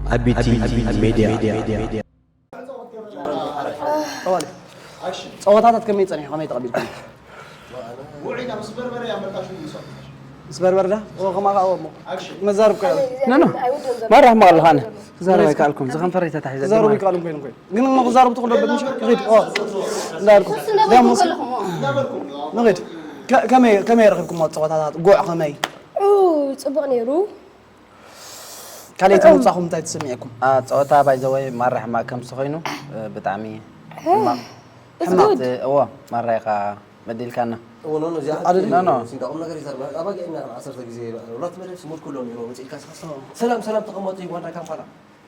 ኣቢቲ ሜድያ። ጸዋታታት ከመይ ጸኒሑ፣ ከመይ ተቐቢልኩም? ምስ በርበርዳ? ኦ፣ ከማኻ እሞ። መዛርብ ከ? ኖ፣ ኖ። ማራ ሕማቕ ኣለኻ ኣነ። ክዛረብ ኣይከኣልኩም። ዝኸንፈረይ ተታሒዘ። ክዛረቡ ኣይከኣልኩም ኮይኖም ኮይኖም። ግን እሞ ክዛረቡ ትኽእሉ ኣለኩም፣ ምሽ? ክኸይድ። ኦ። እንዳልኩ። ንኸይድ። ከ-፣ ከመይ፣ ከመይ ረኺብኩሞ ጸዋታታት? ጉዕ ከመይ? ኡ፣ ጽቡቕ ነይሩ። ካልኣይቲ ምውጻኹም እንታይ ተሰሚዕኩም? አ፣ ጸወታ ባይ ዘ ወይ ማራ ሕማቕ ከም ዝኾይኑ፣ እ፣ ብጣዕሚ ሕማቕ። It's ሕማቕ፣ good። እ፣ እዎ፣ ማራ ኢኻ በዲልካና። እዎ፣ ኖ፣ ኖ፣ እዚኣ ኣደ-፣ ኖ፣ ኖ። ሲንዳ ቁም ነገር ይዛረብ። ኣባጊዕ እና ዓሰርተ ግዜ ወላት መደብ ስሙድ ኩሎም ይሮ ወጪ ኢልካ ስኻስ። ሰላም፣ ሰላም ተቐመጡ ይጓንዳ ካምፓላ።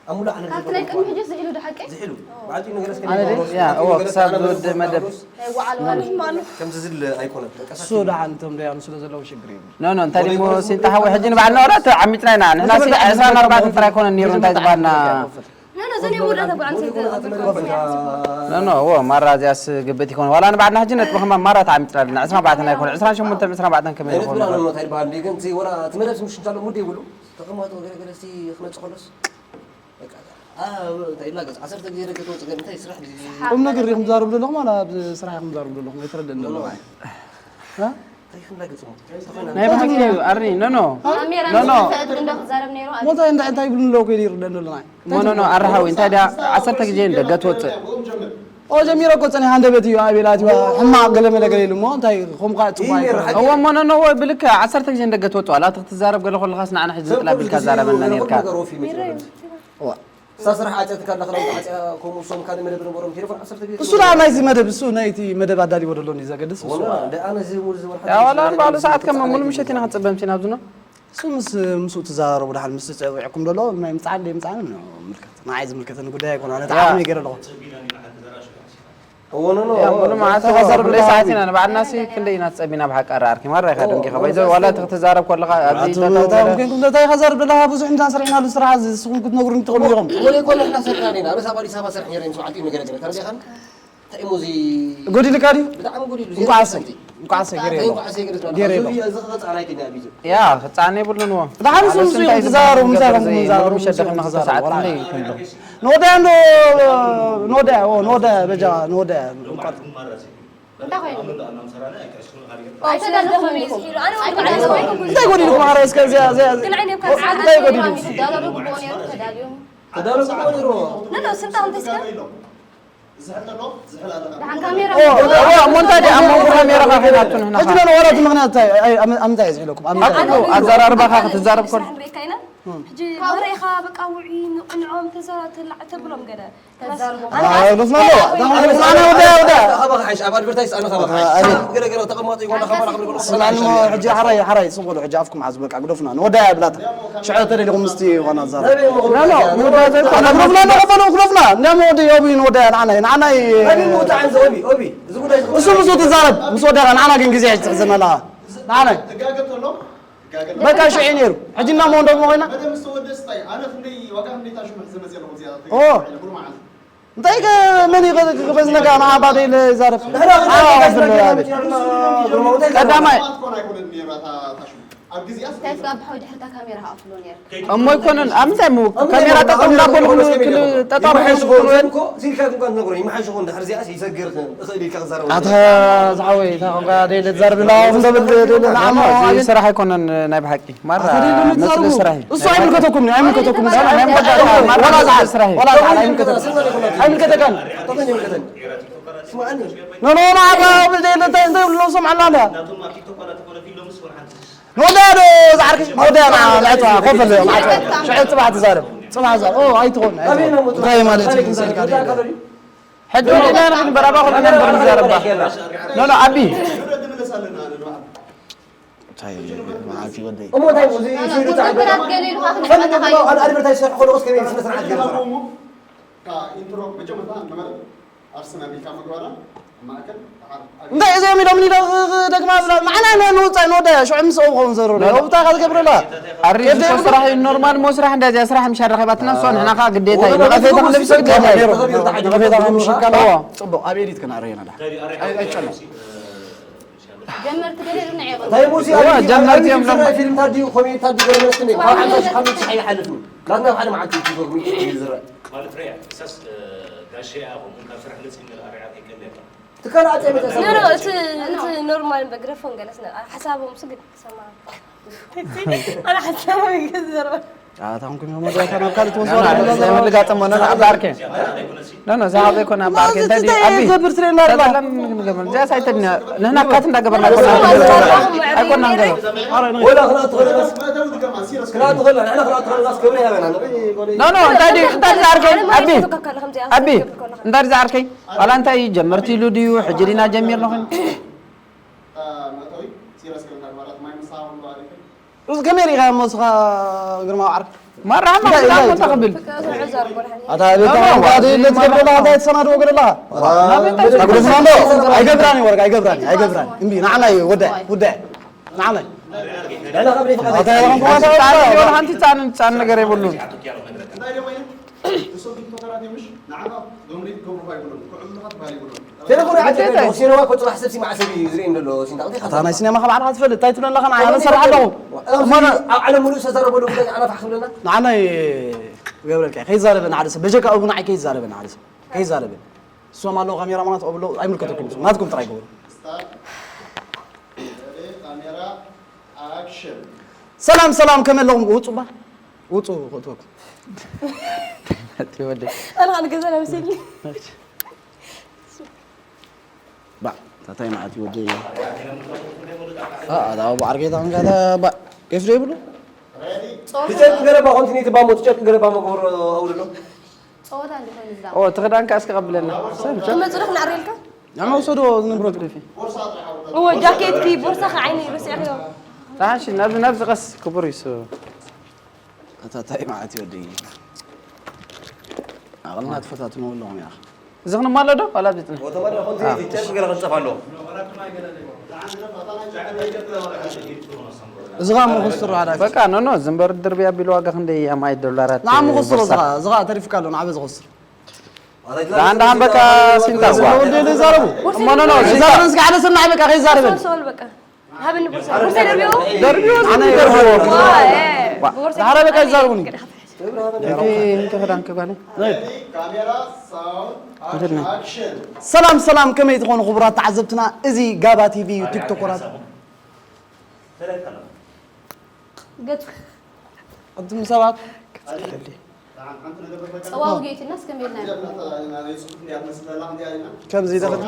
ኣብ ሙሉ ዓለም ካብቲ ናይ ዘለዉ ቅድሚ ሕጂ ዝሒሉ ዶ ሓቂ? ዝሒሉ። ባዕዲ ነገር እስከ ኣነ ነገር ያ፣ እስከ እዎ፣ ነገር ክሳብ ኣነ ዝወድእ ነገር መደብ። ናይ ዋዕላ ዋዕላ። ከምዚ ዝል ኣይኮነን። በቃ እሱ ሳኪ። ደሓን እቶም ደያኑ ስለ ዘለዉ ሽግር የብሉን። ኖ፣ ኖ፣ እንታይ ደሞ ሲንታ ሓወይ፣ ሕጂ ንባዕልና ወላ ተዓሚጽና ኢና። ንሕና ሲ ዕስራን ኣርባዕተን ጥራይ ኮነ ነይሩ፣ እንታይ ዝበሃልና? ኖ፣ ኖ፣ ዘን የወዳተ ብዓን ኖ፣ ኖ፣ እዎ፣ ማራ እዚኣስ ግብት ይኮን። ዋላ ንባዕልና ሕጂ ነጥቢ ከማ ማራ ተዓሚጽና ኣለና። ዕስራን ኣርባዕተን ኣይኮነ፣ ዕስራን ሸሞንተን፣ ዕስራን ኣርባዕተን ከመይ ይኾን? እንታይ ይበሃል እንዴ? ግን እቲ ወላ እቲ መደብ ስምሽ እንታሎ ሙድ ይብሉ። ተቐማጦ ገለ ገለ እስቲ ክመጽእ ከሎስ። በቃ፣ አ፣ እንታይ ኢልና ገጽ ዓሰርተ ግዜ ደገ ትወጽእ ግን እንታይ ስራሕ ድዩ? ቁም ነገር ዲኹም ትዛረቡ ዘለኹም፣ ዋላ ኣብ ስራሕ ኢኹም ትዛረቡ ዘለኹም? ኣይተረደእን ዘሎ። እ? እንታይ ኢኹም ዳገጽ? ናይ ብሓቂ እዩ፣ ኣርኒ፣ ኖ፣ ኖ። ካሜራ ኖ፣ ኖ። ንዝፈጥር እንዶ ክዛረብ ነይሩ። ሞታ እንታይ፣ እንታይ ይብሉ ኣለዉ ከይደ ይርደን ዘሎ ናይ? ኖ፣ ኖ፣ ኖ፣ ኣረ ሓወይ፣ እንታይ ድኣ ዓሰርተ ግዜ ንደገ ትወጽእ? ኦ፣ ጀሚረ እኮ ጸኒሓ፣ ሃንደበት እዩ ኣቤላት እዩ፣ ሕማቕ ገለ መለ ገለ ኢሉ እሞ፣ እንታይ፣ ኹም ኸኣ ጽቡቕ ኣይኮነን። እዎ፣ እሞ፣ ኖ፣ ኖ፣ እዎ፣ ብልክዕ ዓሰርተ ግዜ ንደገ ትወጽእ፣ ዋላ እቲ ክትዛረብ ገለ ከለኻስ ንዓና ሕጂ ዝጥላ ቢልካ ዛረበና ነርካ። እዋ። እሳ ስራሕ ዓጽያትካ ኣላ፣ ክዳውንቲ ዓጽያ፣ ከምኡ እሶም ካልእ መደብ ነበሮም፣ ቴሌፎን ዓሰርተ ግዜ እሱ ደኣ ናይዚ መደብ፣ እሱ ናይቲ መደብ ኣዳልዎ ደሎ እንዲ ዘገድስ፣ እሱ ወላ፣ ደኣ ነዚ ሙሉ ዝወርሓ ያ፣ ዋላ፣ ንባዕሉ ሰዓት ከም ሙሉ ምሸት ኢና ክንጽበ ምሲና ኣብዚ ነው። እሱ ምስ፣ ምስኡ ትዘራረቡ ደሓን፣ ምስ ጸዊዕኩም ደሎ፣ ናይ ምጽዓን ደይ ምጽዓን ነው ምልከት። ንዓይ ዝምልከተኒ ጉዳይ ኣይኮነ፣ ኣነ ያ። ተዓቕመይ ገይረ ኣለኹ። እዎ፣ ኖ፣ ኖ፣ ያ፣ እዎ፣ ሙሉ መዓልቲ ተዛረብ ክንደይ ደኣ ሰዓት ኢና ንባዕልና ሲ ክንደይ ኢና ትጸቢና ብሓቂ ኣረኣርኪ ማራ ኢኻ ደንጊኻ። ባይዘ ዋላ እቲ ክትዛረብ ከለኻ ኣብዚ ኣቱም እንታይ ገለ ኮይንኩም እንታይ ኢኻ ዛረብ ዘለኻ? ብዙሕ እንዳ ሰሪሕናሉ ስራሕ እዚ ንስኹም ክትነግሩኒ ትኽእሉ ኢኹም። ወለ ኮነ እሕና ሰሪሕና ዲና? ኣነስ ኣብ ኣዲስ ኣበባ ሰሪሕ ነይረ ምስ በዓልቲ መገለገለ። ተረዲኻኒ? እንታይ እሞ እዚ ጎዲልካ ድዩ? ብጣዕሚ ጎዲሉ። እንቋዕ ኣሰይ። እንቋዕ ኣሰይ ገይረ እንታይ ኣለኹ። እንቋዕ ኣሰይ ገይረ ኣለኹ። ገይረ ኣለኹ። እዚ፣ እዚ ኸፃ ናይ ከኛ ቢዙ። ያ፣ ክጻነ የብሉን እዎ። ደሓን ስም ማለት ስም እንታይ ትዛረቡ፣ ዝበሃል ምሳይ ነገር ከምዚ እዚ፣ ዛረቡ፣ ሙሉ ምሸት ምሸት ደኺምና ክልተ ሰዓት ወላ ክንደይ ትብሉ? ንወዳያ እንዶ፣ ንወዳያ፣ ኦ፣ ንወዳያ፣ በጃ፣ ንወዳያ፣ እንቋዕ። እንታይ ኮይኑ? ኣይተደለኹም እዩ ኢሉ። ኣነ እውን እንታይ ጎዲልኩም? ኣረ፣ እስከ እዚኣ፣ እዚኣ፣ ግን ዓይነ እኳ እንታይ ጎዲሉ? ተዳለሉ ግብኦ ነይሩ፣ ተዳልዮም። ተዳለሉ ግብኦ ነይሩ። ኖ፣ ኖ፣ ስልጣን እንተስከ? ዝሕል ኣሎ፣ ዝሕል ኣለካ። ደሓን ካሜራ ኦ፣ ኦ፣ እሞ እንታይ ደኣ ኣብ መንጎ ካሜራ ኸ ኸይናቱ ንሕና ሕጂ ኸ? ነን ወላ እቲ ምኽንያት እንታይ? ኣይ፣ ኣብ፣ ኣብ ምንታይ እየ ዝሕለኩም? ኣብ ምንታይ? ኣቕሉ ኣዘራርባኻ ክትዛረብ ከሎ። ስራሕ ንሪእካ ኢና። ሕጂ ወረኻ በቃ ውዒ ንቕንዖም ተዛ-፣ ተላ-፣ ተብሎም ገለ። ተዛርቦ። ኣይ፣ ሎፍና ኣሎ። ኣነ ወደ፣ ወደ። ኣነ ካባኻ ሓይሽ፣ ኣብ ኣድቨርታይዝ ኣነ ካባኻ ሓይሽ። ኣይ። ገለ ገለ ተቐማጦ ይኾን፣ ካባኻ ብሎ። ስምዓኒ እሞ ሕጂ ሓራይ፣ ሓራይ፣ ጽቡቕ ዶ? ሕጂ ኣፍኩም ሓዙ፣ በቃ ግደፉና። ንወዳያ ብላታ። ሽዑ ተደሊኹም ምስቲ ዋና ዛራ። ኖ፣ ኖ፣ ንወዳያ ዘይኮነ። ግደፉና፣ ንቐበሎ፣ ግደፉና። እንዲያም ወዲ ዮቢ ንወዳያ ንዓናይ፣ ንዓናይ። ኣቢ ምውጣዕ እንዚ ኦቢ፣ ኦቢ። እዚ ጉዳይ እሱ ምስኡ ትዛረብ፣ ምስ ወዳያ ንዓና ግን ግዜ ሕጂ ትሕዘና ኣለኻ። ንዓናይ። ትጋገ ተሎ፣ ትጋገ ተሎ። በቃ ሽዑ ነይሩ። ሕጂ እና ሞ እንደሞ ኮይና። በደም ዝተወደስ ታይ፣ ኣነ ክንደይ ዋጋ ክንደይ ታሽሙ ሕዘ መጽእ ኣለኹ እዚኣ። ኦ። ጉርማዓዝ። እንታይ ከ-፣ መን ይኸ-፣ ክበዝነካ ንዓባ ደይ ለዛረብ? ንሕና ኣዎ፣ ክንደይ ኣብል፣ ኣብል። ክንደይ ክንደይ ቀዳማይ። ክትኮን ኣይኮነን ነይራ እታ፣ እታ ሽሙ። ኣብ ግዜኣ እንታይ ስለ ትጋብሖ ድሕርታ ካሜራ ክኣፍሎ ነይሩ? እሞ ኣይኮነን፣ ኣብ ምንታይ ሞ-፣ ኣብ ምንታይ ካሜራ ሞ-፣ ጠጠው ካሜራ እንዳበልኩም ጠጠው ክል-፣ እንዳበልኩም ጠጠው ይመሓይሽ ክል-፣ ክኾን እኮ፣ ሲልካ እኮ ትነግሮ፣ ይመሓይሽ ክኾን ድሕር እዚኣስ ይሰግር እኽእል ኢልካ ክዛረብ ኣታ ዝሓወይ፣ እታ ኾንካ ደይ ለዛርብ ኢላ፣ ኣኹም ደብል ደይ ለዓሞ፣ እዚ ኣቤት። ስራሕ ኣይኮነን ናይ ብሓቂ። ማራ ኣታ ደይ ደብል መስለ ዝዛረቡ። ስራሕ እዩ። እሱ ኣይምልከተኩም፣ ኣይምልከተኩም። ናይ መወዳእታ ማራ ወላ መስለ ዝዓል፣ ስራሕ እዩ። ወላ ዝዓል ኣይምልከተኩም። ኣይምልከተካን። ኖ፣ ኖ፣ ኖ፣ ኣባ፣ ኣብ ደይ ለታ-፣ እንታይ ብሎ ሰምዓና እንዳ? ንወዳያ ዶ ዝዓርኪ? ንወዳያ ና፣ ንዕጽዋ፣ ኮፍ በል፣ ንዕጽዋ። ሽዑ ጽባሕ ትዛረብ። ጽባሕ ትዛረብ። ኦ፣ ኣይትኾን፣ ኣይትኾን። እንታይ ማለት እዩ? እንታይ ኢልካ ደይ? ሕጂ ወዲና ንኽንበር፣ ኣባ፣ ኩሉ ነንበር ንዛረባ። ኖ፣ ኖ፣ ኣቢ። እንታይ መዓልቲ ወደይ? እሞ እንታይ እዩ? እዚ፣ እዚ፣ እዚ፣ ጉዳያት ገሊሉ ኻኽን ፈለማ ፈለማ ኣድቨርታይዝ ሰርሑ ከለኹስ ከመይ ስነ ስርዓት ገይሩ ሰራሕ? ኢንትሮ መጀመርታ ንመረብ ኣርሰናል ኢልካ ምግባራ ማእከል ደሓር እንታይ እዚኦም ኢሎም ኒ ዶ-፣ ክ-፣ ክ-፣ ደግማ ብላ ንዓና ን-፣ ንወጻኢ ንወዳያ ሽዑ ምስኦም ክኸውን ዘሮ። ኖ፣ ኖ። እታ ኻትገብረላ። ኣሪ፣ ከብደ እኮ ይብሉ። ስራሕ እዩ፣ ኖርማል ሞ ስራሕ፣ እንደዚያ ስራሕ ምሽ ኣረኸባትና፣ እሱ ንሕና ኸኣ ግዴታ እዩ። ኣዎ። ነቐፌታ ክንልብስ ግዴታ እዩ። ነቐፌታ ክንልብስ ይከኣል። ኣዎ። ጽቡቕ፣ ኣብ ኤዲት ከነዕርዮ ኢና። ኣይ-፣ ኣይጨነቕ። ጀመርቲ ገለ ንዕቕ። እንታይ ሙዚ እዋ፣ ኣብ ጀመርቲ እዮም ፊልም ታዲዩ፣ ኮሜዲ ታዲዩ ገለ መስለኒ። ካብ ሓምሳ ሺሕ ካብ ሚእቲ ሺሕ ኣይሓልፍን። ናትና ሓደ መዓልቲ ቲክቶክ ሚእቲ እዩ ዝረአ። ማለት ሪያ፣ እሳስ፣ እ፣ ጋሼ ኣኹም፣ ካብ ስራሕ መጺእና ኣርያ ከይቀለካ። ትካል ኣጽያ ቤት ኖ፣ ኖ፣ ኣሳብ እቲ፣ እቲ ኖርማል በግረፎን ገለስ ነ-፣ ሓሳቦም ስግድ ሰማ። ኣነ ሓሳቦም ይገዝሮ። ኣታ እንኩም መዳታ ናብ ካልእ ትወስዶ ኖ፣ ኖ፣ ኣለና። ዘይምልጋጥ እሞ፣ ኖ፣ ኖ፣ ኣባ ኣርከ። ኖ፣ ኖ፣ ዝሓዘ ኣይኮነ፣ ኣባ ኣርከ። ማዚ እንታይ ድዩ? ትታይ ኣቢ። ዘብር ትሬን ኣርባ። ሰላም ንግበር። እዚኣ ሳይተድና። ንሕና ካት እንዳገበርና ኣይኮና ንገበር። ኣይኮና ንገበር። ወላ ክላ ትኸለናስ፣ ክላ ትኸለና፣ ንሕና ክላ ትኸለናስ ክብሪ ሃበና። ንበይ ጎለይ። ኖ፣ ኖ፣ እንታይ ድዩ? እንታይ ድዩ ዝዓርከይ? ኣቢ። ኣቢ። እንታይ ድዩ ዝዓርከይ? ዋላ እንታይ ጀመርቲ ኢሉ ድዩ? ሕጂ ዲና ጀሚርና ኾይኑ። መእተዊ ሲረስ ከም ተግባራት ማይ ምሳኹም ባሪክ። እዚ ከመይ ርኢኻ እሞ እስኻ ግርማ ዓርክ? ማራ ሓማ እንታይ፣ እንታይ? እንታይ ተኽብል? ኣታ ቤት ኖ፣ ኖ፣ ኣንታ ዋ፣ ደይ እዚ ለትገብር ማራ ኣለኻ፣ እንታይ ትሰናድዎ ገለ ኣለኻ? ዋ፣ ናበይ እንታይ ናበይ ትሰናድዎ? ኣይገብራን እዩ ወርቅ፣ ኣይገብራን፣ ኣይገብራን። እምቢ፣ ንዓና እዩ ወዳኢ፣ ወዳኢ። ንዓና እዩ። ኣታ ያለኹም ከማታ ጻን ወርቅ። ይሆን ሓንቲ ጻን፣ ጻን ነገር የብሉን። እንታይ ደሞ እሱ ቲክቶከራት የምሽ ንዓና ዶምሪት ገብሩ ኣይብሉን። ክዕሉኻ ትባል ይብሉን። ቴሌፎን ዓዲ ግዴታ። ሲነማ እኮ ጽባሕ ሰብ ሲማዕ ሰብ እዩ ዝርኢ እንደሎ ሲንታ እንታይ ኣታ ናይ ሲነማ ካብ ዓድኻ ትፈልጥ እንታይ ትብለና ኸና ኣነ ኣነ ሰርሕ ኣለኹ። ኣብዚ እሞ ና- ኣብ ዓለም ሙሉእ ዝተዛረበሉ ጉዳይ ኣነ ፋሕ ክብለና። ንዓና ይገብረልካ ከይዛረበ ንዓደ ሰብ በጀካ እቡ ንዓይ ከይዛረበ ንዓደ ሰብ ከይዛረበ እሶም ኣለዉ ካሜራ ማለት ኣብሎ ኣይምልከተኩም ናትኩም ጥራይ ገበሩ። ካሜራ ኣክሽን። ሰላም ሰላም ከመይ ኣለኹም ውጹ ባ ውጹ ክእትወኩም። እቲ ወደ ኣነ ኸዓ ንገዛና መሰለኒ። ባ ታታይ መዓት ወደ ኣታ ኣቡ ዓርጌታ እንጋታ ባ ከፍሬ ብሉ። ትጨርቂ ገረባ ኮንቲኒቲ ባሞ ትጨርቂ ገረባ መጎር ኣውርዶ። ጸወታ እንዲኾን ዝዳ ኦ ትኽዳንካ እስከ ቀብለና። ሰብ ሰብ ክመጽእ ዶ ክንዓርየልካ? ኣማ ውሰዶ ንብረት ኮፊ። እዎ ጃኬትኪ ቦርሳኺ ዓይኒ ርስዕኽዮ። ታሓሺ ናብዚ ናብዚ ቀስ ክቡር ይሱ። ኣታ ታይ መዓት ይወዲ። ኣቕልና ትፈታትኑ ኣለኹም ያኽ። እዚ ክንማሎ ዶ ዋላ ብጽነ? ወተማዳ ኮንቲኒቲ ጨርቂ ገረ ክንጸፍ ኣለዎ። እዚ ኸዓ ምኽስር ሓደ በቃ ኖ ኖ ዝንበር ድርቢ ኣቢሉ ዋጋ ክንደይ ኣማይ ዶላራት ንዓ ምኽስር እዚ ቦርሳ። ኸዓ እዚ ኸዓ ተሪፍካ ኣሎ ንዓ በዚ ኽስር። ደሓን ደሓን በቃ ሲንታ ዋ። ወደ ይዛረቡ። እሞ ኖ ኖ ሲንታ። ይዛረብን እስኪ ሓደ ሰብ ንዓይ በቃ ከይዛረብን። ሶል ሶል በቃ ሃብኒ ቦርሳ። ቦርሳ ደርቢዎ? ደርቢዎ ኣነ ዝደርቢዎ። ዋ፣ እ፣ ዋ። ቦርሳ ዳሕራ በቃ ይዛረቡኒ። እቲ እንተ ክዳን ክጓኒ። ካሜራ ሳውንድ እንትን ነው። ኣክሽን። ሰላም ሰላም ከመይ ትኾኑ ክቡራት ተዓዘብትና እዚ ጋባ ቲቪ እዩ ቲክቶከራት። ገጽ ኣንቱም ሰባት ጸዋው ጌትናስ ከመይ ኢልና ከምዚ ኢለ ክብል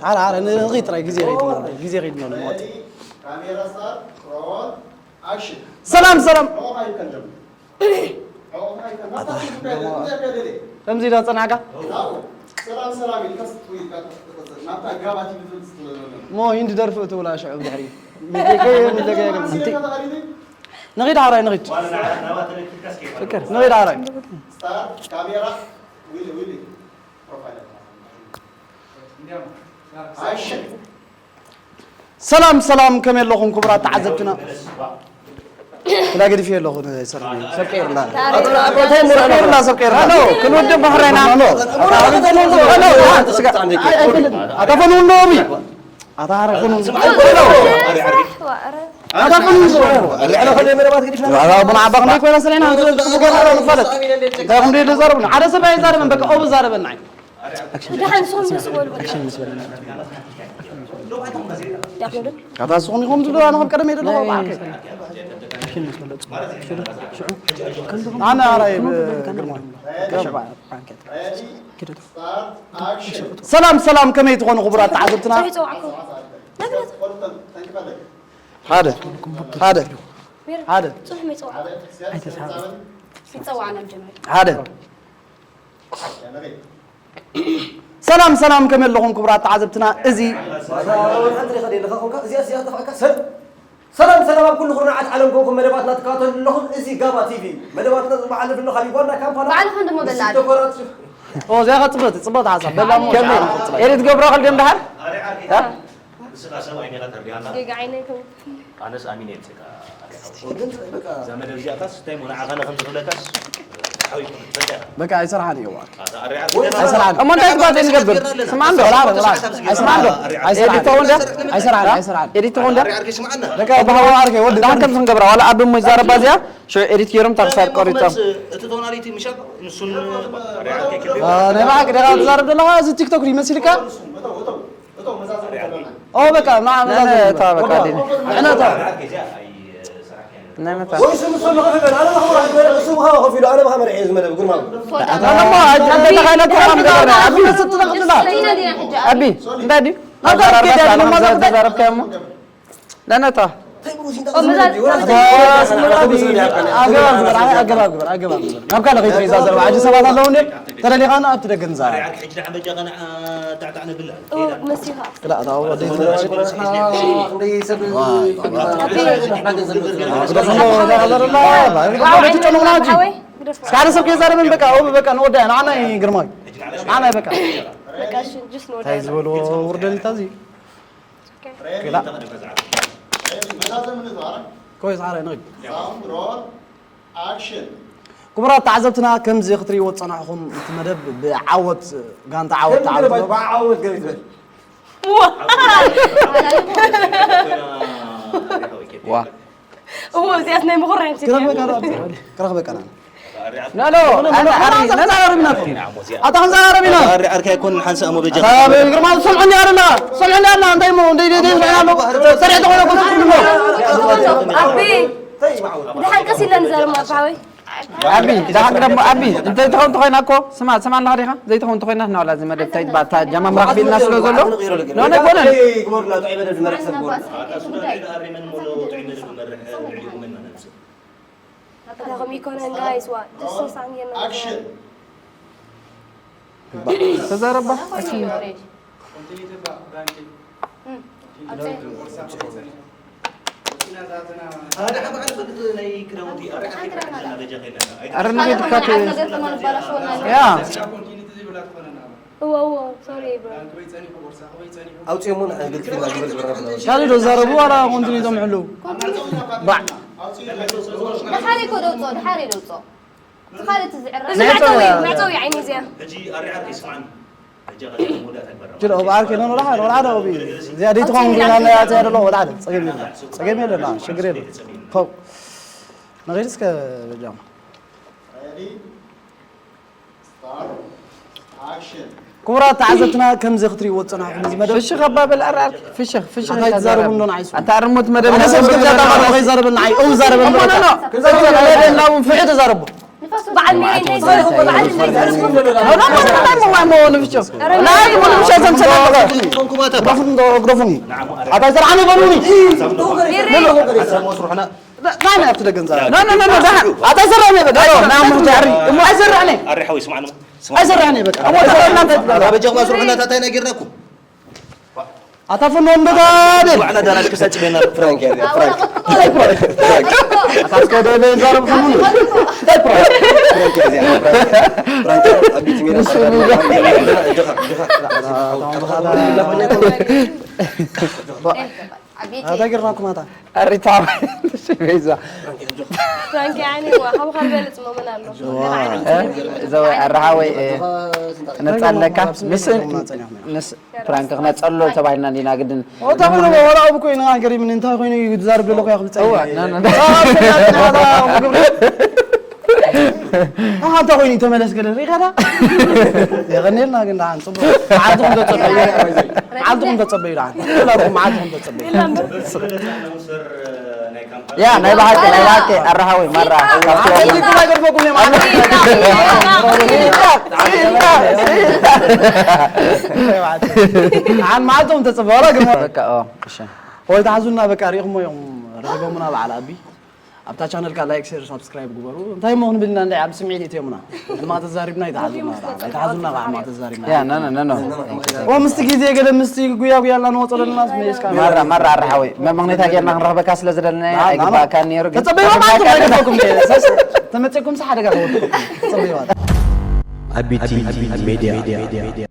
ሓራ ሓራ ንኺድ ጥራይ ግዜ ኸይድና ግዜ ኸይድና ንሞት። ሰላም ሰላም ከምዚ ኢለ ጸናዕካ ሞ ሂንዲ ደርፊ እትብላ ሽዑ ብድሕሪ ንኺድ ሓራይ ንኺድ ፍቅር ንኺድ ሓራይ ሰላም ሰላም ከመይ ኣለኹም ክቡራት ተዓዘብትና ክላ ገዲፍ ኣለኹ ሰብ ቀይርና ሰብ ቀይርና ሰብ ቀይርና ክንወድም ባሕራይና ኣታ ፈንውንዶ ኣታ ሓረ ኩኑ ኣታ ኩኑ ኣታ ኩኑ ኣቡና ዓባ ክንደይ ኮይና ስለና ንፈልጥ እንታይ ክንደይ ተዛረብና ሓደ ሰብ ኣይዛረብን በቃ ኦቡ ዛረበና እዩ ደሓን ንስኹም ደስ በሉ በቃ ኣታ ንስኹም ኢኹም ዝብሉ ኣነ ካብ ቀደም እየ ደለኹ በዓልከ ኣነ ኣራይ ግርማ ሰላም ሰላም ከመይ ትኾኑ ክቡራት ተዓዘብትና ሓደ ሓደ ሓደ ሰላም ሰላም ከመይ ኣለኹም ክቡራት ተዓዘብትና እዚ ሰላም ሰላም ኣብ ኩሉ ኩርናዓት ዓለም ኮንኩም መደባትና ትከታተሉ ኣለኹም። እዚ ጋባ ቲቪ መደባትና ዝመሓለፍ ኣሎ ካብ ዩጋንዳ ካምፓላ ባዕልኻ እንደሞ በላ ኣለ። ኦ እዚኣ ኸዓ ፅብቕቲ ፅብቕቲ ሓሳብ በላ እሞ ኤሪ ትገብሮ ክልዲ እንድሓር ጌጋ ዓይነይ ከው ኣነስ ኣሚን እየ ብፅቃ ግን በቃ እዛ መደብ እዚኣታስ እንታይ ሞ ንዓኻ ንኸም ዝኽብለካስ በቃ ኣይሰራሕን እዩ። ኣይሰራሕን። እሞ እንታይ ትባል ዘይንገብር? ስማዕ እንዶ። ወላ፣ ወላ፣ ኣይሰራሕን። ኤዲት ተኾን ዶ? ኣይሰራሕን። ኣይሰራሕን። በቃ ብሃዋ ኣርገ ወዲ ዳን ከም ዝንገብራ ዋላ ኣብ እሞ ይዛረባ እዚኣ ሽዑ ኤዲት ገይሮም ታክሳር ቆሪጾም። እቲ ቶናሊቲ ምሻ ንሱን ናይ ባዕክ ደጋ ትዛረብ ዘለኻ እዚ ቲክቶክ ድዩ መሲልካ? ኦ በቃ ማ ነ- ነ- እታ በቃ ዲን። ዕነታ። ናይ መታ። ወይ ስም ስም ከፍል ኣነ ብኻ መርሒ እሱ ብኻ ከፊሉ ኣነ ብኻ መርሒ እየ ዝመደብ ግርማ። ኣታ እሞ ኣጅ- ኣንተ ተኻይለ ተኻም ገበረ። ኣቢ ስትነኽፍላ። ኣቢ እንታይ ድዩ? ኣታ ከይዳ ተዛረብካ እሞ። ነነታ። ኣገባብ ግበር፣ ኣገባብ ግበር፣ ኣገባብ ግበር። ናብ ካልእ ከይትሪዛ ዘረባ። ሕጂ ሰባት ኣለዉ እንዴ? ተደሊኻና ኣብቲ ደገ ንዛረብ። ሕጂ ደሓን በጃ ቀና ታዕታዕ ነብላ። መሲኻ። ክላ ኣታ ወዲ ግደፍሞ፣ እንታይ ዘረላ? ግደፍሞ፣ እንታይ ዘረላ? ግደፍሞ፣ ትጨነቑና ሕጂ። እስከ ሓደ ሰብ ከይዛረብን በቃ፣ ኦ በቃ ንወዳያ፣ ንዓና እዩ ግርማዊ። ንዓና እዩ በቃ። በቃ እሺ፣ ጁስ ንወዳያ። እንታይ ዝበልዎ ውርደት እዩ እዚ? ክላ። ኮይ፣ ጻዕራይ ንኺድ። ሳውንድ ሮል ኣክሽን። ክቡራት ተዓዘብትና፣ ከምዚ ክትርእይዎ ዝጸናሕኹም እቲ መደብ ብዓወት ጋንታ ዓወት ተዓዊቱ ኣሎ። ብዓወት ገሪት በል። ዋ። እዎ፣ እዚኣስ ናይ ምኹራይ ምጽእ። ክረኽበካ ዶ? ክረኽበካ ዶ? ኖ፣ ኖ፣ ኣነ ኣሪ-፣ ነዛራርብና እኮ። ኣታ ክንዘራረብ ኢና። ኣሪ-፣ ኣርካ ኣይኮን ሓንሳእ እሞ በጃ። ኣታ ግርማ፣ ስምዑኒ ኣለና። ስምዑኒ ኣለና። እንታይ እሞ፣ እንደ፣ እንደ፣ እንደ፣ ስምዑኒ ኣሎ። ሰሪዕ ተኾነ እኮ ትስምዑኒ ኣሎ። ኣቢ፣ ብሓቂ ሲለን ዘርማ ኣባወይ። ኣቢ፣ ደሓን ግደሞ፣ ኣቢ፣ እንተይትኸውን ተኾይና እኮ፣ ስማ፣ ስማ ኣለኻ ዲኻ? ዘይትኸውን ተኾይና፣ ንዋላ እዚ መደብ እንታይ ትባ-፣ እታ ጃማ ምራኽ ቢልና ስለ ዘሎ፣ ኖ፣ ኣይኮነን። ኣታ ሱዳን ዒድ ኣሪመን እሞ፣ ጥዑይ መደብ ዝመርሕ፣ ልዕሊኡ መን ማለት እዩ? ኣታ ከምኡ ኣይኮነን፣ ጋይስ፣ ዋ፣ ደስ ሳን ጌርና። ኣክሽን። ተዛረባ። ኣረ ንቤት ካት-፣ ያ። እዎ፣ እዎ፣ ሶሪ ብሮ። ኣውፅኦሞ ንዓይ ግልፂ ኢልና ግበር ዝበረፍና። ካልእ ዶ ዛረቡ ዋላ ኮንቲኒ እቶም ሕልው? ባዕ። ደሓር እኮ ደውፅኦ፣ ደሓር ደውፅኦ። እዚ መዕፀዊ፣ መዕፀዊ ዓይኒ እዚኣ። ሕጂ ኣሪ ዓርከይ ስምዓኒ። ሕጂ ኣኻ መወዳእታ ግበራ። ጅል ኦብ ዓርከይ፣ ኖ፣ ኖ፣ ደሓር፣ ወላ ሓደ ኦብ። እዚኣ ደይትኸውን ኮይና፣ እዚኣ ደሎ፣ ወላ ሓደ። ፀገም የለን። ፀገም የለን፣ ሽግር የለን። ፖው። ንኸይድ እስከ በጃኹም። ክቡራት ተዓዘብትና፣ ከምዚ ክትሪእዎ ዝጸናሕኩም እዚ መደብ ፍሽኽ ኣባብል ኣርኣር፣ ፍሽኽ፣ ፍሽኽ ኣታ ኣይትዛረቡ እንዶ ንዓይ ስሙ። ኣታ ኣርሙት መደብ ኣነ ሰብ ዝገብር ዘታ ባዶ ከይዛረበ ንዓይ፣ እው ዛረበ እሞ እንዶ ኖ፣ ኖ። ክዛረበ ለደ እናቡን ፍሕ ተዛረቡ። በዓል ሜሪ እንታይ ይዛረብ? በዓል እንታይ ይዛረብ? ኖ፣ ኖ፣ ኖ፣ ኖ፣ ኖ፣ ኖ፣ ኖ፣ ንፍሽኽ። ናይ ሙሉ ምሸት ዘምሰለ ነገር። ግደፉኒ፣ ግደፉኒ። ኣታ ኣይሰርዓኒ በሉኒ። ና፣ ና፣ ኣብቲ ደገ ንዛረብ። ኖ፣ ኖ፣ ኖ፣ ኖ፣ ደሓን። ኣታ ኣይሰርዕን እየ በቃ። ኖ፣ ኖ፣ ና፣ ኖ፣ ሙሉ ጃሪ። እሞ ኣይሰርዕን እየ። ኣሪ ሓወይ፣ ስማዕ፣ ስማዕ። ኣይሰርዕን እየ በቃ። ኣታ በጃኹም ኣስርሑና፣ እንታይ ጌርናኩም? ኣታ ፍኖ እንዶ ጋቤል። ዋዕላ ዳራሽ ክሳጭ ቤና ፍራንክ እያ፣ ፍራንክ። እንታይ ፍራንክ? ፍራንክ። ኣታ እስከ ዶ ነይ ዛረብ ፍኖ። እንታይ ፍራንክ? ፍራንክ እያ፣ ፍራንክ። ፍራንክ። ኣብ ቤት ሜዳ እጆኻ፣ እጆኻ። ዓቢይቲ ኣታ ጌርናኩም ኣታ። ኣሪታ ቤዛ። ፍራንክ ያኒ ዋ፣ ካብ ካብ በልጽ መመን ኣሎ። እ? ዘወይ ኣረሃወይ፣ እ፣ ክነጻለካ። ምስ፣ ምስ ፍራንክ ክነጸሎ ተባሂልና እንዲና ግድን። ኦ፣ ታምኖ ወላ ኣብ ኮይና ገሪም እንታይ ኮይኑ እዩ ዝዛረብ ዘሎ ያኽብል ጸይ። እዋ፣ ና፣ ና፣ ና። ኣንታ ኮይኑ ተመለስ ገለ ሪኸዳ። የቐኔልና ግን ደሓን ጽቡቕ። መዓልትኹም ተጸበዩ። መዓልትኹም ተጸበዩ ደሓን። ኩላኩም መዓልትኹም ተጸበዩ። ያ፣ ናይ ብሓቂ፣ ናይ ብሓቂ፣ ኣረሃዊ፣ ማራ፣ ካብቲ ኣይ፣ ይግባ ይገርመኩም፣ እኔ ማለት ነው። ደሓን መዓልትኹም ተጸበዩ። ዋላ ግርማ። በቃ፣ ኦ፣ እሺ። ወይ ተሓዙና፣ በቃ፣ ሪእኹሞ እዮም፣ ረኺቦምና በዓል ኣቢ። ኣብታ ቻነልካ ላይክ፣ ሼር፣ ሳብስክራይብ ግበሩ። እንታይ እሞ ክንብል ኢና፣ እንዳ ኣብ ስምዒት እትዮምና። ድማ ተዛሪብና፣ ኣይተሓዙና፣ ኣይተሓዙና፣ ድማ ተዛሪብና። ያ፣ ና፣ ና፣ ና፣ ና። ኦ፣ ምስቲ ግዜ ገለ ምስቲ ጉያ ጉያ ኢልና ንወጾ ዘለና ስሜስካ። ማራ፣ ማራ፣ ኣረ ሓወይ። መመኽነይታ ጌርና ክንረኽበካ ስለ ዝደለና ና፣ ና፣ ና። ኣይግባእካን ነይሩ፣ ግን ተጸበይዋ ማለት ተረኺብካ ኣይገባኩም። ተመጺእኩም ሓደጋ ከወድኩም። ተጸበይዋ። ኣቢቲ ሜድያ።